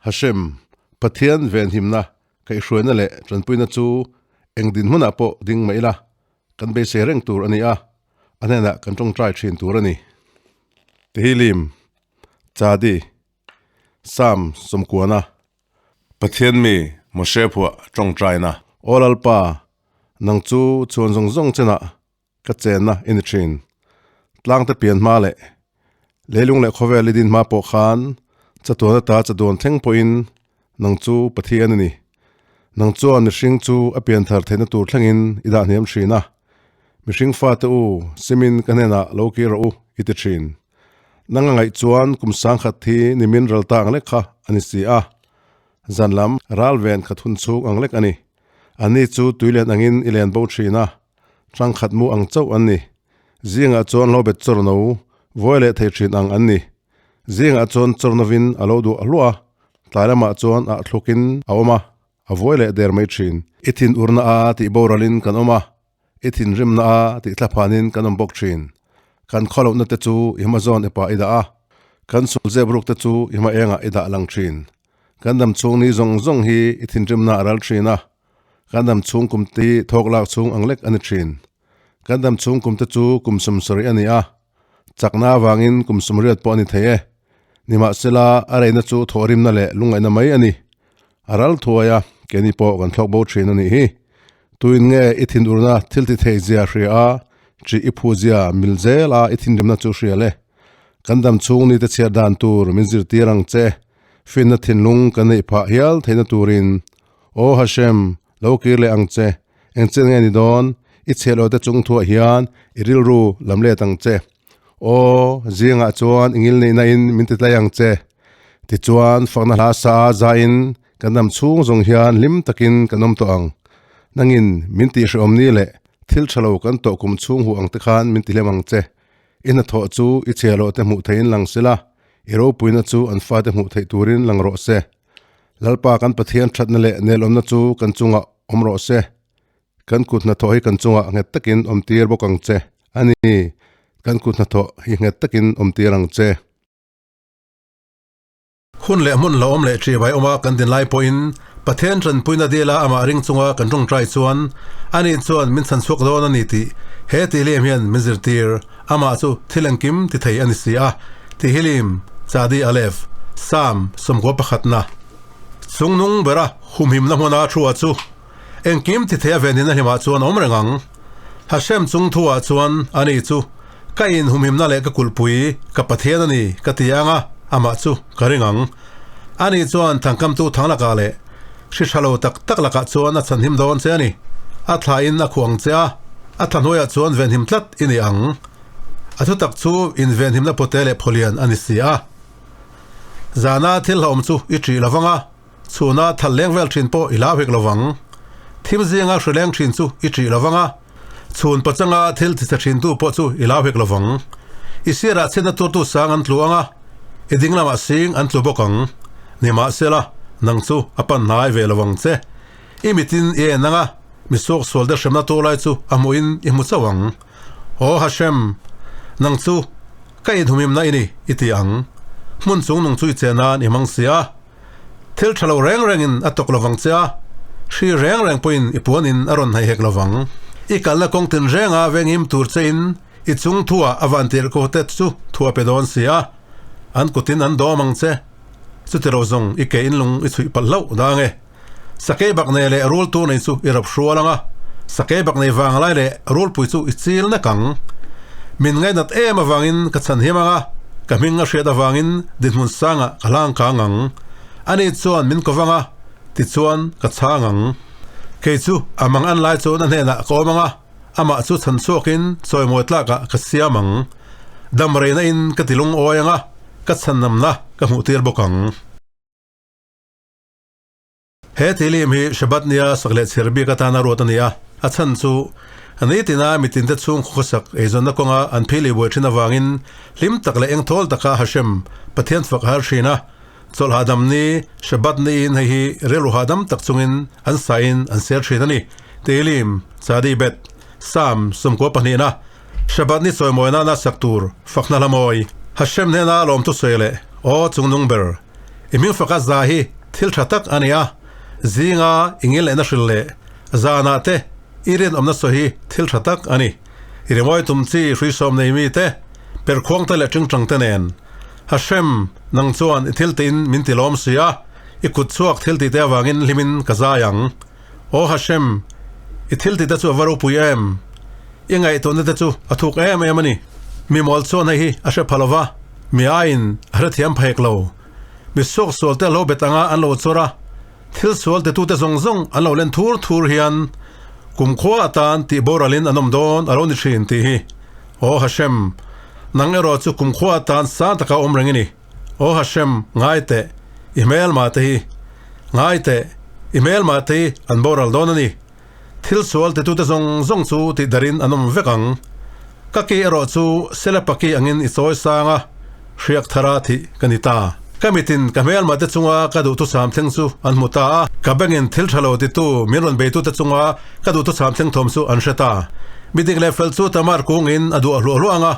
Hashem, Pathian venhimna, kaihhruaina leh tanpuina chu eng dinhmunah pawh ding mah ila, kan beisei reng tur a ni a, a hnenah kan tawngtai thin tur a ni. Tehillim, Chadi, Psalm sawmkuana, Pathian mi Moshe phuah tawngtaina. Aw Lalpa, nang chu chhuan zawng zawng chenah Ka chenna i ni thin. Tlangte pian hma leh leilung leh khawvel i din hma pawh khan chatuan ata chaduan thleng pawhin nang chu Pathian i ni. Nang chuan mihring chu a pian thar theihna tur thlengin i dah hniam thin a. Mihring fate u, simin ka hnenah lo kir rawh u i ti thin. Nang a ngaih chuan kum sangkhat hi nimin ral ta ang lek kha a ni si a. Zan lam ral ven khat hun chhung ang lek a ni. Anni chu tuilian angin i len bo thin a. Tlangkhat mu ang chauh an ni. Zingah chuan lo bet chawr no vawi leh thei thin ang an ni. Zingah chuan chawr novin a lo duah hluah a, tlai lamah chuan ah thlukin a awm a, a vawi leh der mai thin. I thin urna a tih boralin kan awm a, i thinrimna a tih thlaphanin kan awm bawk thin. Kan khawlohna te chu i hma zawn epah i dah a, kan sul zep ruk te chu i hma engah i dah lang thin. Kan dam chhung ni zawng zawng hi i thinrimna a ral thin a, Kan dam chhung kum te hi thawk lak chhung ang lek a ni thin. Kan dam chhung kum te chu kum sawmsarih a ni a, chakna avangin kum sawmriat pawh a ni thei e. Nimahsela, a reina chu thawhrimna leh lungngaihna mai a ni. A ral thuai a, keini pawh kan thlawk bo thin a nih hi. Tuin nge i thinurna thil ti thei zia hria a, ṭih i phu zia mil zel a i thinrimna chu hria le. Kan dam chhung ni te chhiar dan tur min zirtir ang che. Finna thinlung kan neih phah hial theihna turin Aw Hashem, lo kir leh ang che, eng chen nge ni dawn, i chhiahloh te chung thuah hian i rilru lam let ang che. Aw, zingah chuan i ngil neihna in min ti tlai ang che. Tichuan, fakna hla sa a zain kan dam chhung zawng hian hlim takin kan awm tawh ang. Nangin min tihhrehawm ni leh thil tha lo kan tawh kum chhung huh ang te khan min ti hlem ang che. I hnathawh chu i chhiahloh te hmuh theihin lang sela, i ropuina chu an fate hmuh theih turin lang rawh se. Lalpa kan Pathian thatna leh nelawmna chu kan chungah awm rawh se. Kan kut hnathawh hi kan chungah nghet takin awm tir bawk ang che. A ni, kan kut hnathawh hi nghet takin awm tir ang che. Hun leh hmun hlauhawm leh ṭihvai awma kan din lai pawhin Pathian ṭanpuina dila amah ring chunga kan ṭawngṭai chuan ani chuan min chhan chhuak dawn a ni tih he tihliam hian min zirtir. Amah chu thil engkim ti thei a ni si a, Tehillim, Chadi Aleph, Psalm 11 Chungnung bera humhimna hmuna thu-ah chu engkim ti thei a venhina hlimah chuan a awm reng ang. Hashem chung thu-ah chuan ani chu ka in humhimna leh ka kulhpui, ka Pathian a ni ka ti ang a, amah chu ka ring ang. Ani chuan thangkamtu thang lakah leh hri tha lo tak tak lakah chuan a chhanhim dawn che a ni. A thlain a khuh ang che a, a thla hnuaiah chuan venhim tlat i ni ang. A thutak chu invenhimna pawte leh phawlian a ni si a. Zana thil hlauhawm chu i ṭih lo vang a, chhuna thal leng vel ṭhin pawh i hlau hek lo vang. Thim zinga hri leng ṭhin chu i ṭih lo vang a, chhun pachanga thil tichhe ṭhintu pawh chu i hlau hek lo vang. I sirah chhiatna turtu sang an tlu ang a, i ding lamah sing an tlu bawk ang. Nimahsela, nang chu a pan hnai ve lo vang che. I mitin i en ang a, mi suaksual te hremna tur lai chu a hmuhin i hmu chauh ang. Aw Hashem, nang chu ka inhumhimna i ni, i ti ang. Hmun chung nung chu i che nan i hmang si a. Thil tha lo reng rengin a tawk lovang che a, hri reng reng pawhin i puanin a rawn hnaih hek lovang. I kalna kawng tinrenga venghim tur chein i chung thuah a vantir ko te chu thu a pe dawn si a, an kutin an dawm ang che. Chuti ro zawng i ke inlung i chhuih palh hlauh dang e. Sakei bak nei leh rul tur nei chu i rap hrual ang a, sakei bak nei vang lai leh rulpui chu i chil nek ang. Min ngainat em avangin ka chhan hiam ang a, ka hming a hriat avangin dinhmun sangah ka hlang kang ang. Ani chuan min ko vang a, tichuan ka chhang ang. Kei chu a mang an lai chuan a hnenah ka awm ang a, amah chu chhan chhuakin chawimawi tlakah ka siam ang. Dam reina in ka ti lungawi ang a, ka chhanamna ka hmuhtir bawk ang. He thilhim hi Shabbat nia sak leh chher bik atana ruat a ni a, a chhan chu nitina mitinte chhung khawsak eizawnna kawnga an phil i buai thin avangin hlim tak leh engthawl taka Hashem, Pathian fak a har thin a. Chawlh hahdam ni, Shabbat niin hei hi rilru hahdam tak chungin an sain an ser thin a ni. Tehillim, Tzadi Bet, Psalm 22, Shabbat ni chawimawi nana sak tur fakna hla mawi. Hashem hnena lawmthu sawi leh Aw Chungnung ber, i hming faka za hi. thil tha tak a ni a, zinga i ngil lehna hrilh leh zanah te i rinawmna sawi hi thil tha tak a ni. I rimawi tum chi hruisawm nei mi te, perkhuang te leh tingtang te nen. Hashem, nang chuan i thil tiin min ti lawm si a, i kut chhuak thil tih te avangin hlimin ka zai ang. Aw Hashem, i thil tih te chu a va ropui em? I ngaihtuahna te chu a thuk em em a ni. Mi mawl chuan hei hi a hre pha lo va, mi aiin a hrethiam phek lo. Mi suaksual te lo bet anga an lo chawr a, thil sual tetute zawng zawng an lo len thur thur hian kumkhua atan tih boralin an awm dawn a lo ni thin tih hi. Aw Hashem, nang erawh chu kumkhua atan sang taka awm reng i ni. Aw Hashem, ngai teh, i hmelma te hi. Ngai teh, i hmelma te hi an boral dawn a ni. Thil sual titute zawng zawng chu tih darin an awm vek ang. Ka ki erawh chu Selepa ki angin i chawi sang a, hriak thara thih ka ni ta. Ka mitin ka hmelma te chunga ka duhthusam thleng chu an hmu ta a, ka bengin thil tha lo titu min rawn beitute chunga ka duhthusam thleng thawm chu an hre ta. Mi dik leh fel chu Tamar kungin a duah hluah hluah ang a,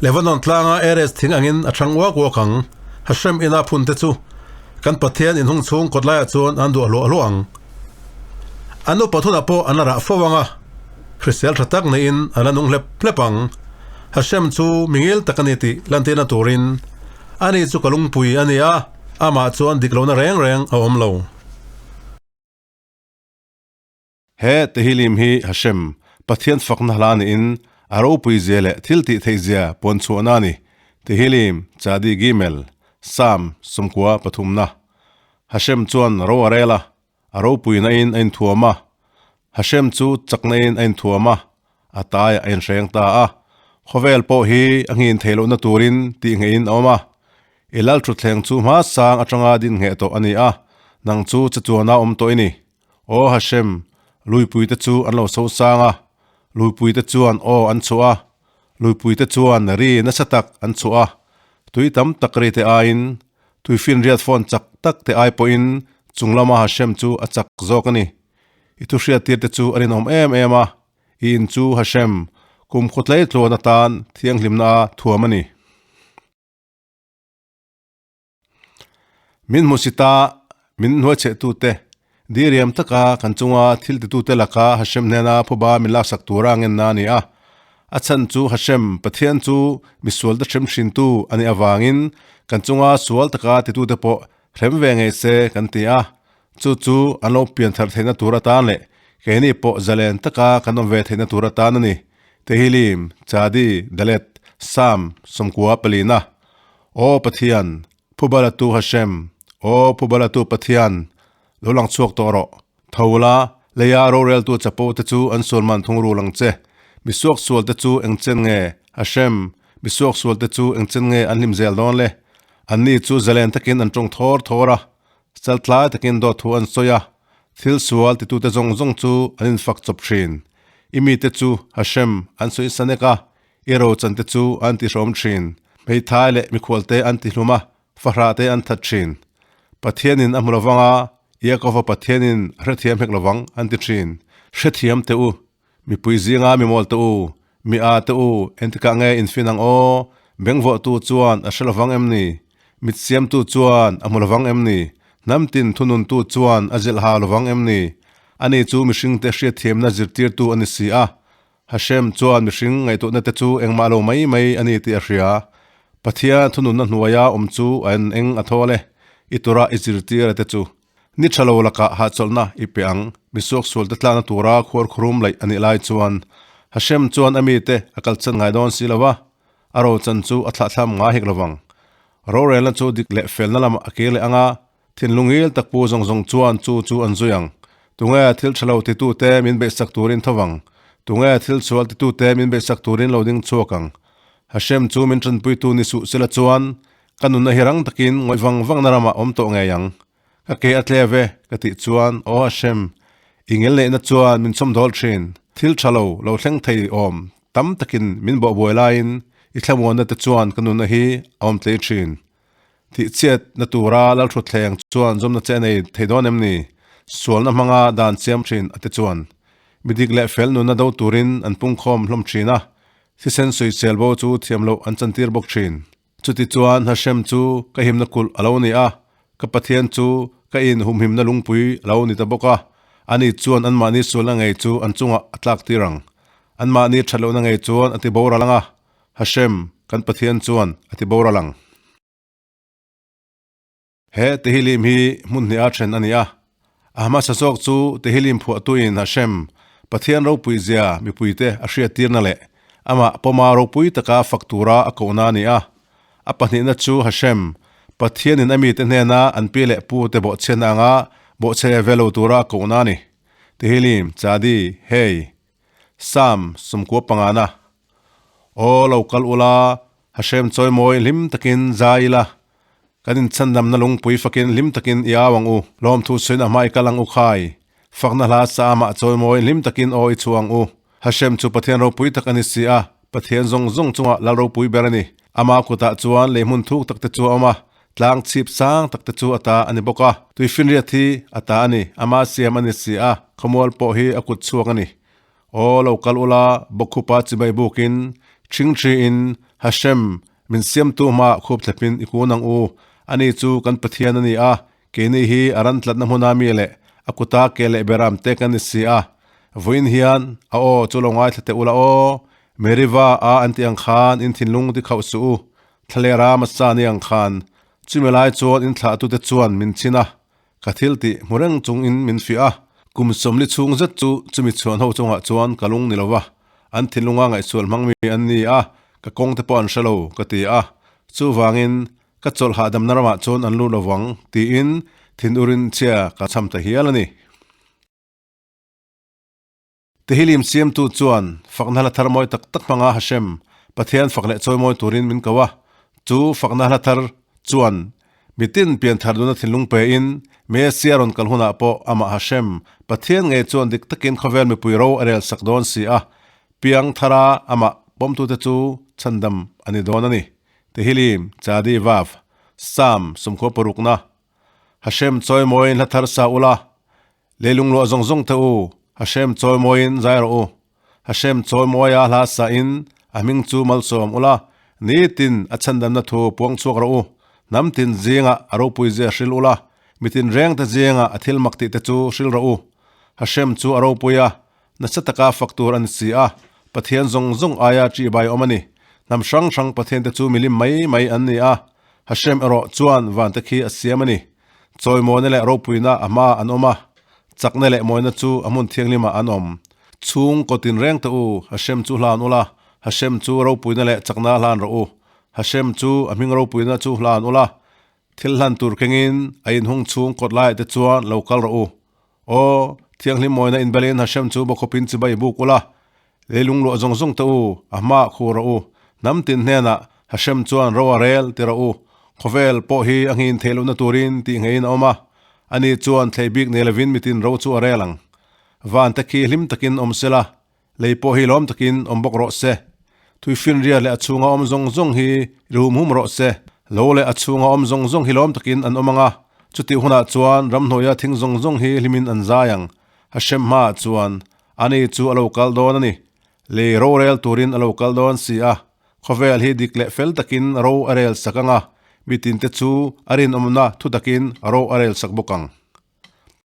Lebanon tlanga Eres thing angin a chhang uak uak ang. Hashem ina phunte chu kan Pathian inhung chhung kawtlaiah chuan an duah hluah hluah ang. An upat hunah pawh an la rah fo ang a, hrisel tha tak neiin an la nung hlep hlep ang. Hashem chu mi ngil tak a ni tih lantirna turin ani chu ka lungpui a ni a, amah chuan dik lohna reng reng a awm lo. He Tehillim hi Hashem, Pathian fakna hla niin a ropui zia leh thil tih theih zia puan chhuahna a ni. Tehillim, Chadi Gimel, Psalm 93. Hashem chuan ro a rel a, a ropuina in a inthuam a. Hashem chu chakna in a inthuam a, a tai a inhreng ta a. Khawvel pawh hi a nghin theih lohna turin tih ngeihin a awm a. I lal thutthleng chu hma sang atanga din ngheh tawh a ni a, nang chu chechuana awm tawh i ni. Aw Hashem, luipuite chu an lo so sang a, luipuite chuan aw an chhuah a, luipuite chuan ri nasa tak an chhuah a, tui tam tak ri te aiin Tuifinriat phone chak tak te ai pawhin chung lama Hashem chu a chak zawk a ni. I thuhriattir te chu a rinawm em em a, i in chu Hashem kum khawtlei tluan atan thianghlimna a thuam a ni. Min hmusita min hnuaichhehtute, diriam taka kan chunga thil titute laka Hashem hnena phuba min laksak tura ngenna a ni a. A chhan chu Hashem, Pathian chu misualte hrem hrintu a nih avangin kan chunga sual taka titute pawh hrem ve ngei se kan ti a. Chu chu an lo pian thar theihna tur atan leh keini pawh zalen taka kan awm ve theihna tur atan a ni. Tehillim, Chadi, Dalet, Sam, 94 palina. Aw Pathian, Phubalatu Hashem, Aw Phubalatu Pathian, lo lang chhuak tawh rawh. Tho la, leia roreltu chapo te chu an sualman thung rul ang che. Mi suaksual te chu eng chen nge, Hashem, mi suaksual te chu eng chen nge an hlim zel dawn le? Anni chu zalen takin an tawng thawr thawr a, chaltlai takin dawt thu an sawi a, thil sual titute zawng zawng chu an infak chawp thin. I mite chu, Hashem, an sawi sanek a, I rochan te chu an tihrawm thin. Hmeithai leh mikhualte an tihlum a, fahrah te an that thin. Pathianin a hmu lovang a, Iakova Pathianin a hrethiam hek lovang an ti thin. Hrethiam teh u, mipui zinga mimawl teh u, mi a teh u, entikah nge infin ang aw? Bengvawhtu chuan a hre lovang em ni? Mit siamtu chuan a hmu lovang em ni? Hnam tin thununtu chuan a zilh ha lovang em ni? Ani chu mihringte hriatthiamna zirtirtu a ni si a, Hashem chuan mihring ngaihtuahna te chu engmah lo mai mai a ni tih a hria. Pathian thununna hnuaia awm chu a en eng a thawl e, i tura i zirtir a te chu. Ni tha lo lakah hahchawlhna i pe ang, misuaksual te tlakna tura khuar khurum laih a nih lai chuan Hashem chuan a mite a kalchan ngai dawn si lo va, a rochan chu a thlahthlam ngai hek lovang. Rorelna chu dik leh felna lamah a kir leh ang a, Thinlung ngil tak pu zawng zawng chuan chu chu an zui ang. Tunge thil tha lo titute min beihsak turin tho vang. Tunge thil sual titute min beihsak turin lo ding chhuak ang. Hashem chu min tanpuitu ni suh sela chuan ka nunna hi rang takin ngawih vang vangna ramah awm tawh ngei ang. Ka ke a tle ve, ka tih chuan, Aw Hashem, i ngelneihna chuan min chawmdawl thin. Thil tha lo lo thleng thei awm tam takin min bawhbuai laiin i thlamuanna te chuan ka nunna hi a awm tlei thin. Tihchhiat na tura Lalhrutthleng chuan zawmna che a nei thei dawn em ni? Sualna hmanga dan siam thin a te chuan mi dik leh fel nunna do turin an pungkhawm hlawm thin a, thisen sawisel bo chu thiam loh an chantir bawk thin. Chuti chuan Hashem chu ka himna kulh a lo ni a, ka Pathian chu ka in humhimna lungpui a lo ni ta bawk a, ani chuan anmahni sualna ngei chu an chungah a tlak tir ang. Anmahni that lohna ngei chuan a ti boral ang a, Hashem, kan Pathian chuan a ti boral ang. He Tehillim hi hmun hnih a then a ni a, a hmasa zawk chu Tehillim phuahtuin Hashem, Pathian ropui zia mipuite a hriattirna leh amah pawma ropui taka fak tura a kohna a ni a. A pahnihna chu Hashem, Pathianin a mite hnena an pi leh pute bawhchhiatna anga bawhchhe ve lo tura a kohna a ni. Tehillim, Chadi, Hei, Psalm 95 na. Aw lo kal ula, Hashem chawimawi hlim takin zai ila, kan inchhandamna lungpui fakin hlim takin i au ang u. Lawmthu suin a hmai kal ang u khai, fakna hla sa amah chawimawi hlim takin aw i chhuah ang u. Hashem chu Pathian ropui tak a ni si a, Pathian zawng zawng chungah lal ropui ber a ni. Ama kutah chuan lei hmun thuk tak te chu a awm a, tlang chhip sang tak te chu a ta a ni bawk a. Tuifinriat hi a ta a ni, ama siam a ni si a, khawmual pawh hi a kut chhuak a ni. Aw lo kal ula, bawkkhupa chibai bukin, ṭhingṭhiin, Hashem, min siamtu hmaah khup thlepin i kun ang u. Ani chu kan Pathian a ni a, keini hi a ran tlatna hmuna mi leh a kuta ke leh beram te kan ni si a. Vawiin hian a aw chu lo ngaithla teh ula aw, Meriva a an tih ang khan in thinlung ti khauh suh u, thlalera Massa ni ang khan. Chumi lai chuan in thlahtute chuan min chhin a, Ka thil tih hmu reng chungin min fiah a, kum 40 chhung zet chu chumi chhuan ho chungah chuan ka lung ni lo va, an thinlunga ngaihsual hmang mi an ni a, ka kawng te pawh an hre lo, ka ti a. Chuvangin, ka chawlh hahdamna ramah chuan an lut lo vang, tiin thin urin chhia ka cham ta hial a ni. Tehillim siamtu chuan fakna hla thar mawi tak tak hmanga Hashem, Pathian fak leh chawimawi turin min ko a. Chu fakna hla thar chuan mitin pianthar nuna thinlung pein Messia rawn kal hunah pawh amah Hashem, Pathian ngei chuan dik takin khawvel mipui ro a rel sak dawn si a, piang thara amah pawmtute chu chhandam a ni dawn a ni. Tehillim, Chadi Vav, Psalm 66 na, Hashem chawimawiin hla thar sa ula, Leilung luah zawng zawng te u, Hashem chawimawiin zai rawh u. Hashem chawimawia hla sahin a hming chu malsawm ula, nitin a chhandamna thu puang chhuak rawh u. Hnam tin zingah a ropui zia hril ula, mitin rengte zingah a thil mak tih te chu hril rawh u. Hashem chu a ropui a, nasa taka fak tur a ni si a, Pathian zawng zawng aia ṭihbai awm a ni. Hnam hrang hrang Pathian te chu milim mai mai an ni a, Hashem erawh chuan vante khi a siam a ni. Chawimawina leh ropuina a hma an awm a, chakna leh mawina chu a hmun thianghlimah an awm. Chhung kaw tinreng teh u, Hashem chu hlan ula, Hashem chu ropuina leh chakna hlan rawh u. Hashem chu a hming ropuina chu hlan ula, thil hlan tur kengin a inhung chhung kawt laiah te chuan lo kal rawh u. Aw, thianghlim mawina inbelin Hashem chu bawkhawpin chibai buk ula, leilung luah zawng zawng teh u, a hmaah khu rawh u. Hnam tin hnenah Hashem chuan ro a rel ti rawh u. Khawvel pawh hi a nghin theih lohna turin tih ngeiin a awm a, ani chuan thlei bik nei lovin mitin ro chu a rel ang. Van te khi hlim takin awm sela, lei pawh hi lawm takin awm bawk rawh se. Thuifinriat leh a chhunga awm zawng zawng hi ri hum hum rawh se. Lo leh a chhunga awm zawng zawng hi lawm takin an awm ang a, chutih hunah chuan ramhnuaia thing zawng zawng hi hlimin an zai ang. Hashem hmaah chuan ani chu a lo kal dawn a ni. Lei rorel turin a lo kal dawn si a, khawvel hi dik leh fel takin ro a rel sak ang a, mitinte chu a rinawmna thu takin ro a rel sak bawk ang.